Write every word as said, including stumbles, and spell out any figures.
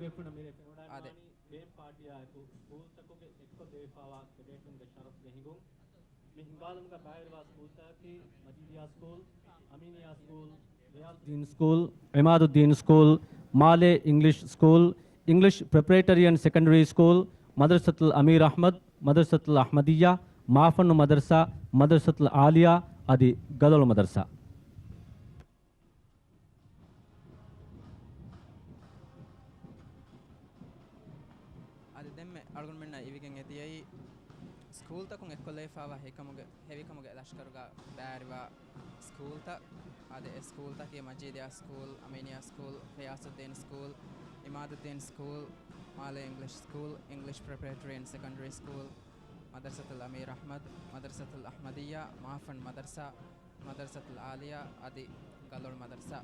ބޭފުޅުން މިރޭ ފެނުނާން އާދެ. ވާނީ ބޭން ޕާޓީއާއެކު ސްކޫލްތަކުގެ އެއްކޮށް ލެވިފައިވާ ކެޑޭޓުންގެ ޝަރަފުގެ ހިނގުން. މި ހިނގާލުމުގަ ބައިވެރިވާ ސްކޫލްތަކަކީ މަޖީދިއްޔާ ސްކޫލް، އަމީނިއްޔާ ސްކޫލް، ރިޔާޒުއްދީން ސްކޫލް، އިމާދުއްދީން ސްކޫލް، މާލޭ އިންގްލިޝް ސްކޫލް، އިންގްލިޝް ޕްރެޕަރޭޓަރިއަން ސެކަންޑަރީ ސްކޫލް، މަދަރުސަތުލް އަމީރު އަޙްމަދު، މަދަރުސަތުލް އަޙްމަދިއްޔާ، މާފަންނު މަދަރުސާ، މަދަރުސަތުލް އާލިޔާ އަދި ގަލޮޅު މަދަރުސާ. އަދި ދެންމެ އަޅުގަނޑުމެންނަށް އިވިގެން އެދިޔައީ ސްކޫލްތަކުން އެއްކޮށްލެވިފައިވާ ހިކަމުގެ، ހެވިކަމުގެ ލަޝްކަރުގަ ބައިވެރިވާ ސްކޫލްތައް. އާދެ، އެ ސްކޫލްތަކީ މަޖީދިއްޔާ ސްކޫލް، އަމީނިއްޔާ ސްކޫލް، ރިޔާޒުއްދީން ސްކޫލް، އިމާދުއްދީން ސްކޫލް، މާލޭ އިންގްލިޝް ސްކޫލް، އިންގްލިޝް ޕްރެޕަރޭޓަރީ އެންޑް ސެކަންޑަރީ ސްކޫލް، މަދަރުސަތުލް އަމީރު އަޙްމަދު، މަދަރުސަތުލް އަޙްމަދިއްޔާ، މާފަން މަދަރުސާ، މަދަރުސަތުލް އާލިޔާ އަދި ގަލޮޅު މަދަރުސާ.